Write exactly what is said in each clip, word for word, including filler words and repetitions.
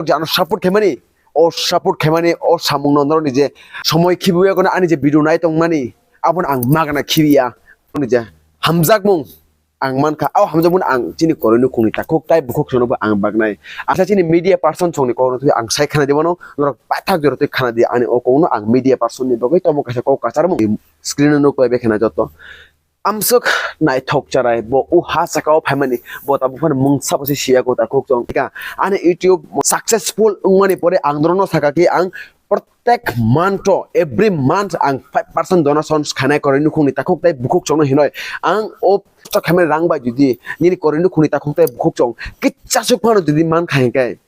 je ano support khaimani, o support khaimani, o samungno norokni je somoi khibiya kono ani je video nai tongmani, abono ang magna khibiya. Ani je hamjakmung ang mankha, o hamjakmung ang chini koroi nukhungni takhuk tai bukhuk sono bo ang bagnai. Asa chini media person songni kokno twi ang sai khana di mano, norok paithak jora twi khana di ani o kokno ang media person ni bagwi tomo kaisa kok kacharmung screen o nuk bai khana joto. Amsuk naithok charai bo o ha saka o phaimani, bo tabuk phano mungsa bo se siya ko takhuk chong. Ani YouTube successful wngmani pore ang norokno saka ki ang protek month o, every month ang five percent donations khainai koroi nukhungni takhuk tai bukhuk chongno hinoi. Ang o kosto khaimani rang bai jodi nini koroi nukhungni takhuk tai bukhuk chong kichasuk phano jodi man kha hinkhe.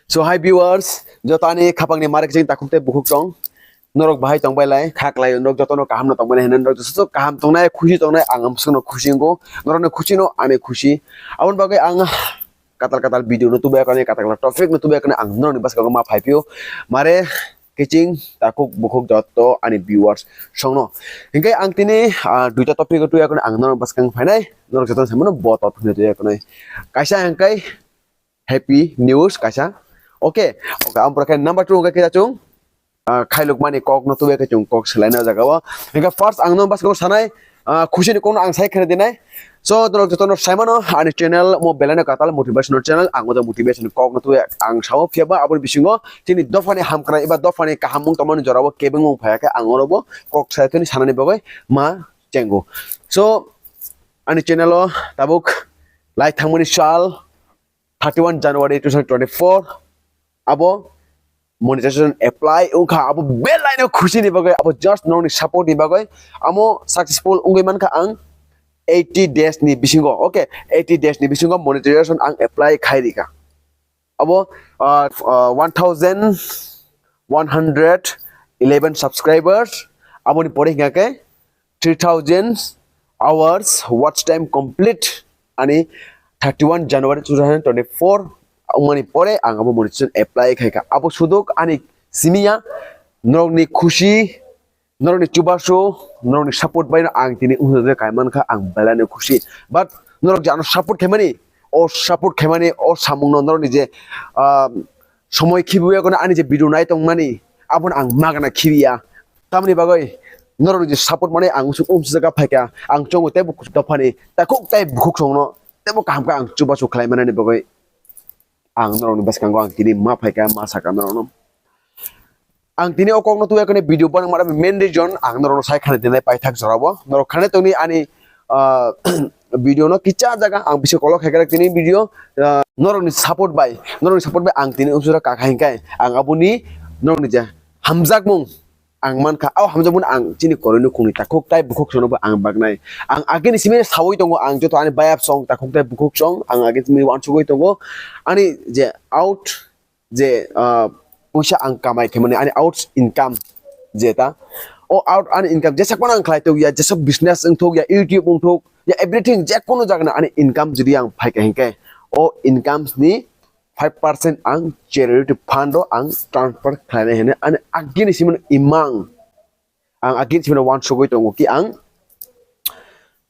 So hi viewers, joto ani khapangni marik jeng takhuk tai bukhuk chong. Norok bahai tong bai lai, kha klai norok jotono kaham no tong bai hinwi norok joto kaham tongnai, khushi tongnai, ang amsukno khushi wngo. Norokni khushi no ani khushi. Aboni bagwi ang katal katal video no tubu ekani, katal katal topic no tubu ekani ang norokni bwskango ma phai phio. Mare kiching takhuk bukhuk joto ani viewers songno. Hinkhe ang tini, ah, duita topic o tubu ekani ang norokni bwskango phainai. Norok jotono saimano bo topic no tubu ekani. Kaisa hinkhe happy news kaisa. Okay, okay, ang pura khe number two hwnkhe kisa chwng, ah, khailukmani kok no tubu khe chwng kok swlaina o jaga o. Hwnkhe first ang no bwskango sanai, ah, khusi ni kok no ang sai khna dinai. So norok jotono saimano ani channel mo belai no katal motivational channel, ang o motivation kok no tubu ang sao, phiya ba aboni bisingo chini dophani hamkrai eba dophani kahamung tongmani jora o kebengmung phaya khe ang oro bo kok sai thani sanani bagwi ma chengo. So ani channel o tabuk lai thangmani sal thirty-one January two thousand twenty-four abo monetization apply wngkha, abo belai no khusi ni bagwi, abo just norokni support ni bagwi. Amo successful wngwi mankha ang eighty days ni bisingo, okay, eighty days ni bisingo monetization ang apply khai rikha. Abo, ah, ah, one thousand one hundred eleven subscribers, aboni pore hingkha khe three thousand hours watch time complete ani thirty-one January two thousand twenty-four wngmani pore ang abo monetization apply khaikha. Abo suduk ani simiya norokni khusi, norokni chubachu, norokni support bai ang tini wngkha kaimankha ang belai no khusi. But norok je ano support khaimani, o support khaimani o samungno norokni je, ah, somoi khibiya kono ani je video nai tongmani, abono ang magna khibiya. Tamni bagwi norokni je support mani ang umsuk umsuk jaga phaikha, ang chongo tei bukhuk dophani takhuk tei bukhuk songno teibo kaham khe ang chubachu khlai manani bagwi ang norokni bwskango ang tini ma phaikha, ma sakha norokno. Ang tini o kokno tuya kani video banang mara main reason ang norokno sai khani dinai paithak jorabo. Norok khani tongni ani, ah, video no kicha jaga ang bisi kolok khaikha tini video, ah, norokni support bai, norokni support bai ang tini umsura kakha hinkai ang aboni norokni je hamjakmung ang mankha, o hamjakmung ang chini koroi nukhungni takhuk tai bukhuk sono bo ang bagnai. Ang agini simi sawi tongo, ang joto ani bayap song takhuk tai bukhuk song ang agini simi wansugwi tongo. Ani je out je, ah, puisa ang kamai khaimani ani out income jeta, o out ani income jesa kono ang khlai tokya, jesa business wngthok ya, YouTube wngthok ya, everything je kono jagana ani income jodi ang phaikha hinkhe o incomes ni five percent ang charity fund o ang transfer khlainai hinwi ani agini simi imang. Ang agini simi wansugwi tongo ki ang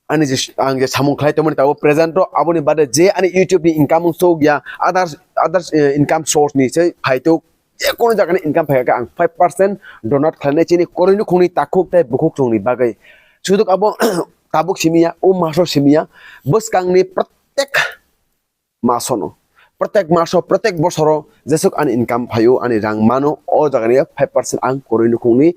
ani je, ang je samung khlai tongmani tabuk present o, aboni bade je ani YouTube ni income wngsuk ya, others, others, eh, income source ni se phaitok, je kono jaga ni income phaikha ang five percent donate khlainai chini koroi nukhungni takhuk tai bukhuk chongni bagwi. Suduk abo tabuk simi ya, o maso simi ya, bwskang ni protek masono, protek maso, protek bosoro jesuk ani income phaio, ani rang mano, o jaga ni five percent ang koroi nukhungni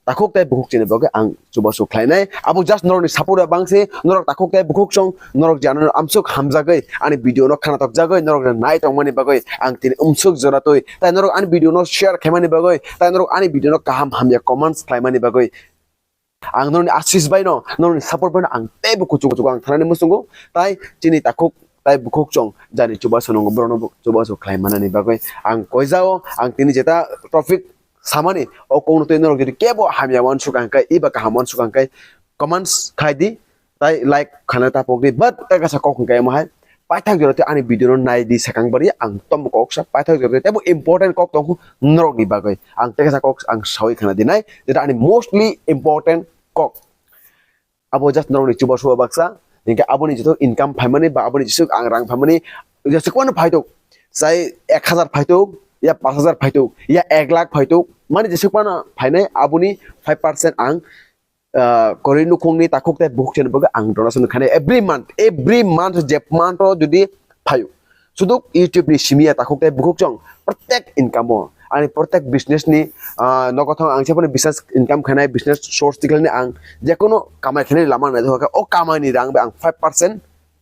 takhuk tai bukhuk chini bagwi ang chubachu khlainai. Abo just norokni support bai bangsi, norok takhuk tai bukhuk chong, norok je ano amsuk hamjagwi ani video no khanatok jagwi, norok nai tongmani bagwi ang tini umsuk jora twi, tai norok ani video no share khaimani bagwi, tai norok ani video no kaham hamya comments khlaimani bagwi. Ang norokni asis bai no, norokni support bai no ang teibo kuchuk kuchuk ang thanani muchungo, tai chini takhuk tai bukhuk chong jani chubachu nungo, borokno bo chubachu khlai manani bagwi ang koijao. Ang tini jeta topic samani, o kokno twi norok jodi kebo hamya wansuk ang khe, eba kaham wansuk ang khe, comments khai di, tai like khana tapok di, but tei kaisa kok hwnkhe omo hai, paithak jora tei ani video no nai di, sakang bari ang tomo kok sa, paithak jora tei teibo important kok tong norok ni bagwi. Ang tei kaisa kok ang sawi khana di nai, jeta ani mostly important kok. Abo just norok ni chubachu baksa, hinkhe aboni joto income phaimani ba aboni jesuk ang rang phaimani, jesuk mano phaitok, chai ek hazar phaitok, ya pash hajar phaituk, ya ek lakh phaituk, mani jesuk phano phainai, aboni five percent ang, ah, koroi nukhungni takhuk tei bukhuk chani bagwi ang donation khainai every month, every month je month o jodi phaio. Suduk YouTube ni simi ya takhuk tei bukhuk chong, protek income o, ani protek business ni, ah, nogo thang ang se phano business income khainai, business source tikhlani ang jekono kamai khainai lama nai, o kamai ni rang bai ang five percent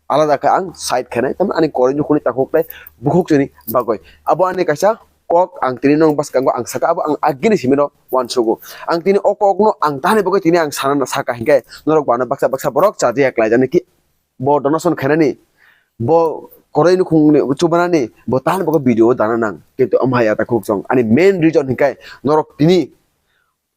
alada khe ang side khainai, tamni ani koroi nukhungni takhuk tei bukhuk chini bagwi. Abo ani kaisa kok, ang tini nwng bwskango ang saka, abo ang agini simino uansugo. Ang tini o kokno ang tahani bagwi tini ang sana saka hinkhe norok bo ano baksa baksa borok chajakya khlai jani ki bo donation khainani, bo koroi nukhungni chubanani, bo tahani bagwi video o dana nang. Kintu omo hai ya takhuk chong. Ani main reason hinkhe norok tini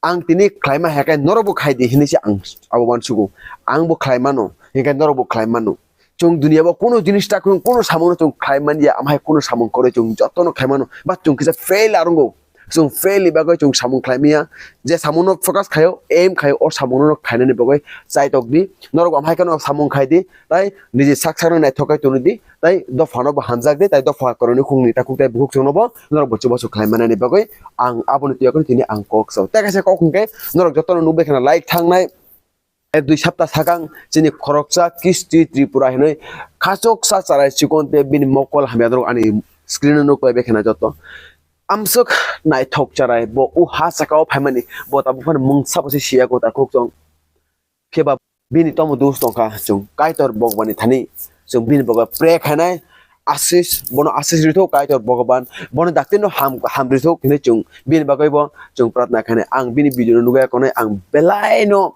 ang tini khlaima hai khe norok bo khai di hinwi se ang abo uansugo. Ang bo khlai mano, hinkhe norok bo khlai mano. Chwng duniya bo kuno jinis ta kuno, kuno samung no chwng khlai man ya, amhai kuno samung kwrwi chwng joto no khlai mano, but chwng kisa fail arwngo. Chwng fail ni bagwi chwng samung khlai manya, je samung no focus khaio, aim khaio, o samung no khainani bagwi chaitok di. Norok bo amhai kheno samung khai di, tai niji sak sak no naithok khai tongwi di. Tai dopha no bo hamjak di, tai dopha koroi nukhungni takhuk tei bukhuk chwngno bo norok bo chubachu khlai manani bagwi ang aboni twi yakhwno tini ang kok sao. Tei kaisa kok hwnkhe norok jotono nukbai kheno like thangnai, eh, dui sapta sakang chini khoroksa Kisti Tripura hinwi khachuksa charai chikon tei bini mokol hamya norok ani screen o nuklai bai kheno joto. Amswk naithok charai bo o ha saka o phaimani, bo tabuk phano mungsa bo se siya ko takhuk chwng. Phiya ba bini tomo dos tongkha, chwng Kaitor Bhagwanni thani chwng bini bagwi pray khainai, asis, bono asis rithok Kaitor Bhagwan, bono dakti no ham, ham rithok hinwi chwng bini bagwi bo chwng pratna khainai. Ang bini video no nugwi konai, ang belai no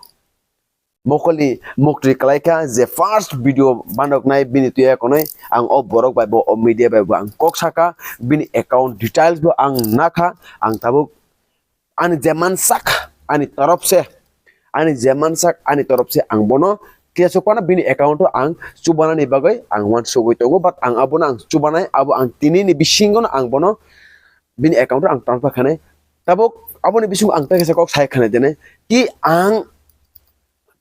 mokolni mukti kwlai kha, je first video banoknai bini twi konai, ang o borok bai bo, o media bai bo ang kok saka, bini account details bo ang nakha, ang tabuk ani je mansak ani torop se, ani je mansak ani torop se ang bono kisa phano bini account o ang chubanani bagwi ang uansugwi tongo, but ang abono ang chubanai, abo ang tini ni bisingo no ang bono bini account o ang transfer khainai. Tabuk aboni bisingo ang tei kaisa kok sai khainai jene ki ang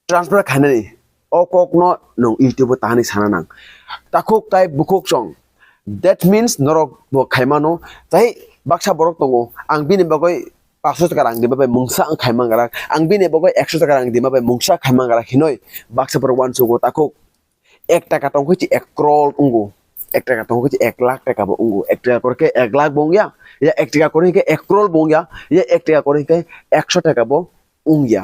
transfer khainani o kokno nwng YouTube o tahani sana nang. Takhuk tai bukhuk chwng. That means norok bo khaimano, tai baksa borok tongo, ang bini bagwi paanch sho taka rang dima bai mungsa ang khaimang rak, ang bini bagwi ekso taka rang dima bai mungsa khaimang rak hinoi baksa borok uansugo takhuk. Ek taka tongkhe chi ek crore wngo, ek taka tongkhe chi ek lakh taka bo wngo, ek taka korkhe ek lakh bo wngya, ya ek taka korkhe ek crore bo wngya, ya ek taka korkhe ekso taka bo wngya.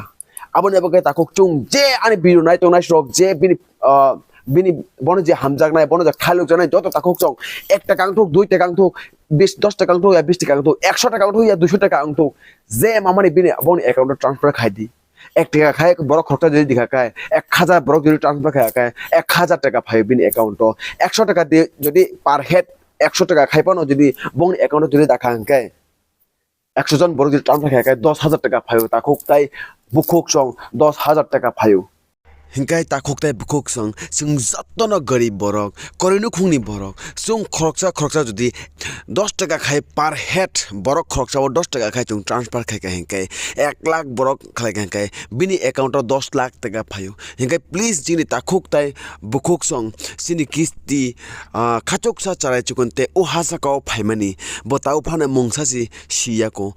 Aboni bagwi takhuk chwng je ani video nai tongnai rok je bini, ah, bini bono je hamjaknai, bono je khailokjaknai joto takhuk chwng ek taka wngthok, dui taka wngthok, bis, dos taka wngthok, ya bis taka wngthok, ekso taka wngthok, ya duiso taka wngthok, je mamani bini boni account o transfer khai di. Ek taka khai borok khoroksa jodi dikha khai, ek hajar borok jodi transfer khai khai, ek hajar taka phaio bini account o. Ekso taka di jodi per head ekso taka khai phano jodi boni account o jodi dakha hwnkhe, ekso jon borok jodi transfer khai khai dos hajar taka phaio takhuk tai bukhuk chwng dos hajar taka phaio. Hinkhe takhuk tai bukhuk chwng, chwng jotono garib borok, koroi nukhungni borok, chwng khoroksa khoroksa jodi dos taka khai per head borok khoroksa o dos taka khai chwng transfer khai kha hinkhe ek lakh borok khlai kha hinkhe bini account o dos lakh taka phaio. Hinkhe please chini takhuk tai bukhuk chwng chini kisti, ah, khachuksa charai chikon tei o ha saka o phaimani bo tao phano mungsa si siyako.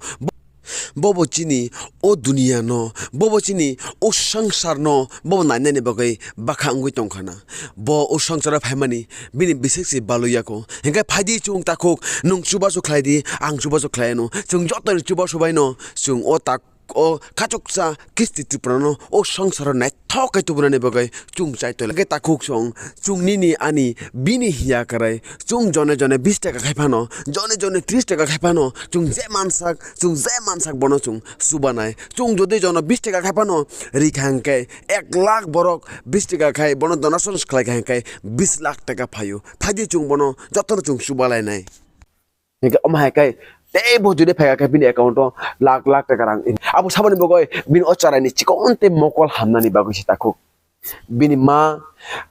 Bobo chini o duniya no, bobo chini o sangsar no, bobo nainani bagwi bakha wngwi tongkha na. Bo o sangsaro phaimani bini bisik se baluyako. Hinkhe phaidi chwng takhuk, nwng chubachu khlaidi, ang chubachu khlaiano. Chwng jotoni chubachu baino, chwng o tak, o khachuksa kisti Tripura no, o sangsaro naithok khe tubunani bagwi chwng chai tole. Hinkhe takhuk chwng, chwng nini ani bini hiya kwrwi, chwng jone jone bis taka khai phano, jone jone tris taka khai phano, chwng je mansak, chwng je mansak bono chwng chubanai. Chwng jodi jono bis taka khai phano rikha hwnkhe, ek lakh borok bis taka khai bono donation khlai kha hwnkhe bis lakh taka phaio. Phaidi chwng bono jotono chwng chubalainai. Hingke omo hai khe teibo jodi phaikha khe bini account o lakh lakh taka rang. Abo saboni bagwi bini o chwraini chikon tei mokol hamnani bagwi se takhuk. Bini ma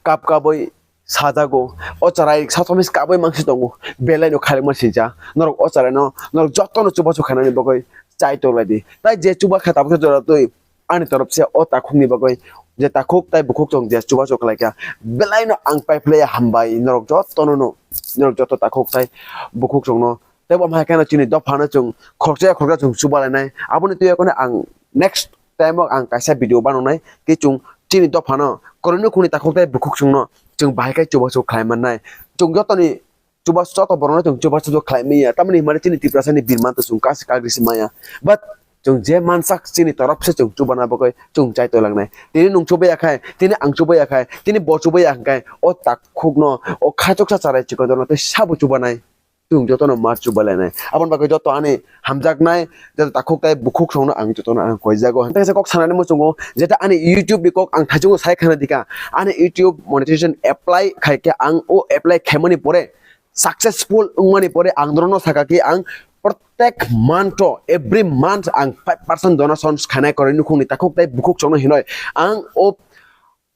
kap kabui sajago. O chwrai sasamis kabui mangsi tongo. Belai no khairokma sincha. Norok o chwraino, norok jotono chubachu khainani bagwi chai tonglaidi. Tai je chuba kha tabukhe jora twi ani torop se o takhukni bagwi je takhuk tai bukhuk chwng je chubachu khlaikha. Belai no ang paiphlaiya hambai norok jotono no. Norok joto takhuk tai bukhuk chwngno Tei bo hai kheno chini dophano chwng khoroksa khoroksa chwng chubalainai. Aboni twi kheno ang next time o ang kaisa video bananai ki chwng chini dophano koroi nukhungni takhuk tei bukhuk chwngno chwng bahai khe chubachu khlai mannai. Chwng jotoni chubachu joto borokno chwng chubachu khlai manya. Tamoni hwnmani chini Tiprasani birmanto chwng kasi kagri se maya. But chwng je mansak chini torop se chwng chubana bagwi chwng chai tolangnai. Tini nwng chubaya khai, tini ang chubaya khai, tini bo chubaya khai, o takhukno, o khachuksa charai chikon tei sabo chubanai. Chwng jotono ma chubalainai. Aboni bagwi joto ani hamjaknai, joto takhuk tei bukhuk songno ang jotono ang koijago. Hwnkhai kok sanani muchungo, jeta ani YouTube ni kok ang thaichungo sai khana dikha. Ani YouTube monetization apply khai khe ang o apply khaimani pore, successful wngmani pore ang norokno saka khe ang protek month o, every month ang five percent donations khainai koroi nukhungni takhuk tei bukhuk songno hinoi. Ang o,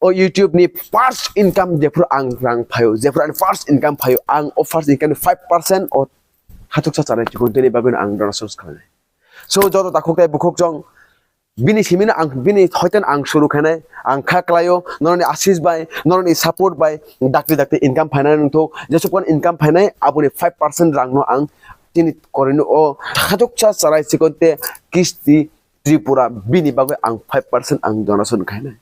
o YouTube ni first income jephuru ang rang phaio, jephuru ani first income phaio, ang o first income ni five percent o khachuksa charai chikon tini bagwi ang donations khainai. So joto takhuk tei bukhuk song bini simino ang, bini hoiten ang suru khainai, ang kha klaio, norokni asis bai, norokni support bai, dakti dakti income phainai nungthok, jesuk income phainai, aboni five percent rangno ang tini korino o khachuksa charai chikon tei kisti Tripura bini bagwi ang five percent ang donation khainai.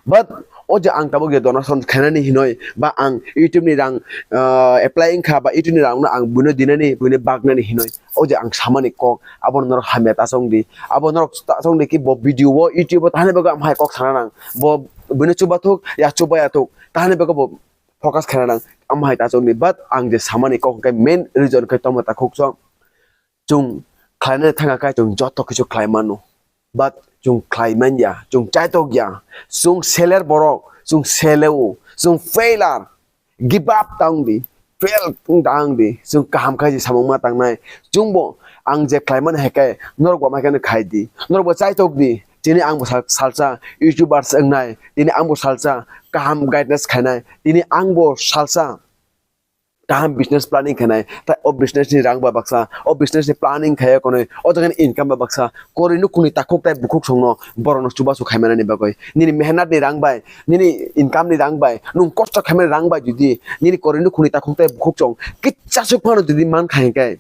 But o je ang tabuk je donation khainani hinoi, ba ang YouTube ni rang, ah, apply wngkha, ba YouTube ni rangno ang buino dinani, buino baknani hinoi, o je ang samani kok, abono norok hamya ta chong di. Abo norok ta chong di ki bo video o YouTube o tahani bagwi ang hai kok sana nang. Bo buino chubathuk, ya chubaya thuk. Tahani bagwi bo focus khaina nang. Ang hai ta chong di. But ang je samani kok hwnkhe main reason khe tongma takhuk chong. Chwng khlainani thangkha khe chwng joto kichu khlai mano. But chwng khlai manya, chwng chaitok ya. Chwng seler borok, chwng seleo, chwng failure. Give up tang di, fail tang di. Chwng kaham khai di samung ma tangnai. Chwngbo ang je khlai mani hai khe norok bo mai kheno khai di. Norok bo chaitok di. Tini ang bo sal-, salsa YouTubers wngnai. Tini ang bo salsa kaham guidance khainai. Tini ang bo salsa kaham business planning khainai, tai o business ni rang ba baksa, o business ni planning khaiya konoi, o jaga ni income ba baksa, koroi nukhungni takhuk tai bukhuk songno borokno chubachu khaimanani bagwi. Nini mehnat ni rang bai, nini income ni rang bai, nwng kosto khaimani rang bai jodi nini koroi nukhungni takhuk tai bukhuk song kichasuk phano jodi man khai hwnkhe,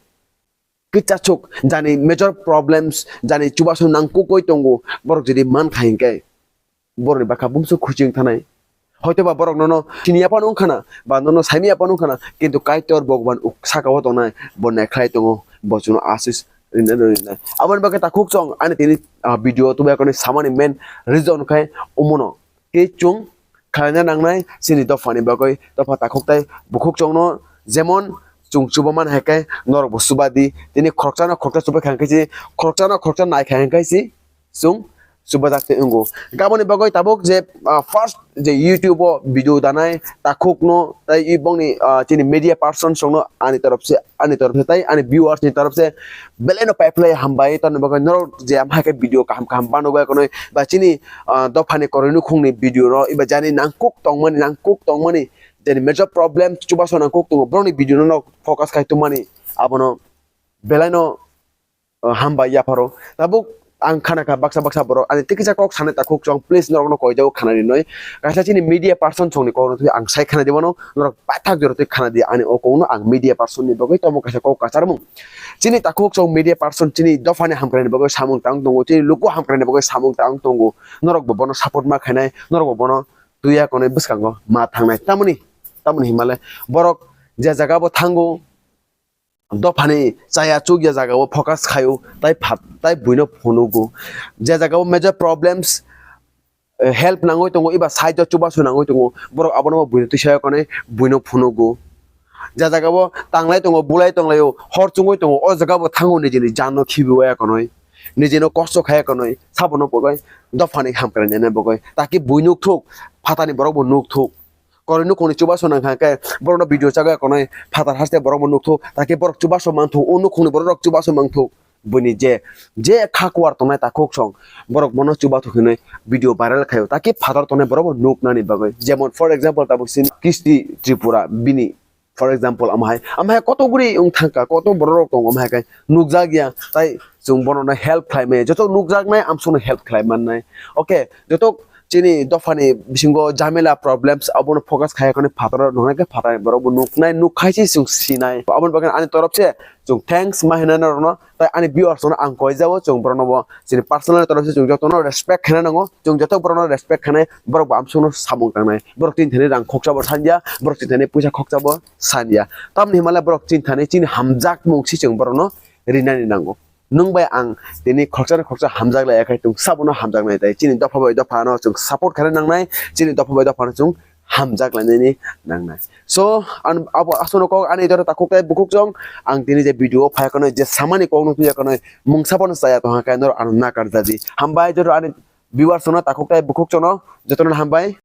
kichasuk jani major problems, jani chubachu nangkukoi tongo, borok jodi man khai hwnkhe, borokni bwkha bumswk khuching thanai. Hoitoba borok nono siniya phano wngkhana, ba nono saimiya phano wngkhana, kintu Kaitor Bhagwan uk-, saka o tongnai, bo naikhlai tongo, bo chwngno asis rinai, rinai. Aboni bagwi takhuk chwng ani tini, ah, video tubui akonwi samani main reason khai omono. Tei chwng khlaina nangnai chini dophani bagwi, dopha takhuk tai bukhuk chwngno jemon chwng chubaman hai khe norokbo chuba di. Tini khoroksano khoroksa chubai kha hwnkhe si, khoroksano khoroksa nai kha hwnkhe si, chwng chubajak tei wngo. Aboni bagwi tabuk je, ah, first je YouTube o video danai takhukno tei i bongni, ah, chini media person songno ani torop se, ani torop se tei ani viewers ni torop se belai no paiphlai hambai. Tamni bagwi norok je amhai khe video kaham kaham bano bai konoi ba chini, ah, dophani koroi nukhungni video no eba jani nangkuk tongmani, nangkuk tongmani jani major problem chubachu nangkuk tongo, borokni video no focus khai tongmani abono belai no, uh, hambai yapharo. Tabuk ang khana kha baksa baksa borok ani tikisa kok sanai takhuk chwng, please norokno koijago khana rinoi. Kaisa chini media person chwngni kokno twi ang sai khana di bono, norok paithak jora twi khana di ani o kokno. Ang media person ni bagwi tamo kaisa kok kwchar mung. Chini takhuk chwng media person chini dophani hamkraini bagwi samung tang tongo, chini luku hamkraini bagwi samung tang tongo. Norok bo bono support ma khainai, norok bo bono tuya konoi bwskango ma thangnai. Tamoni, tamoni hinmale borok je jaga bo thango, dophani chaya chukya jagao focus khaio, tai phat-, tai buino phunugo. Je jagao major problems, eh, help nangoi tongo, eba side o chubachu nangoi tongo, borok abono buino twisayo konoi buino phunugo. Je jagao tanglai tongo, bulai tonglaio, hor chungoi tongo, o jagabo thango nijini janno khibiwaya konoi, nijino kosto khaya konoi, sabono pogoi dophani hamkrainani bagoi, taki bui nukthuk, phatani borokbo nukthuk. Koroi nukhungni chubachu nangkha khe borokno video chago konoi phatar haste borokbo nukthuk, taki borok chubachu manthuk, o nukhungni borok chubachu manthuk. Buini je, je kha kuar tongnai takhuk song, borok bono chubathuk hinwi video viral khaio, taki phatar tongnai borokbo nuknani bagwi. Jemon, for example, tabuk sini Kisti Tripura, bini, for example, amahai, amahai koto guri wng thangkha, koto borok rok tongo, amahai khe nukjak ya, tai chwng bono no help khlai maya, joto nukjaknai amsong no help khlai mannai. Okay, joto chini dophani bisingo jamela problems abono focus khai khani phataro nuknai khe phatani borok bo nuknai, nukkhai se chwng sinai. Aboni bagwi ani torop se chwng thanks ma hinai norokno, tai ani viewers no ang koi jabo chwng borokno bo chini personal torop se chwng jotono respect khaina nango, chwng joto borokno respect khainai, borok bo amsukno samung tangnai, borok chini thani rang khoksa bo sanja, borok chini thani puisa khoksa bo sanja, tamni himale borok chini thani chini hamjakmung se chwng borokno rinani nango. Nwng bai ang tini khoroksa ni khoroksa hamjak lai, akhai chwng sabono hamjaknai, tai chini dopha bai dopha no chwng support khaina nangnai, chini dopha bai dopha no chwng hamjak lainani nangnai. So, an, abo aswkno kok ani jora takhuk tai bukhuk chwng, ang tini je video o phai khano je samani kok no tuya khano mungsa bono chaya tongkha khe norok ano nakar jadi. Hambai jora ani viewers no takhuk tai bukhuk chwngno jotono hambai.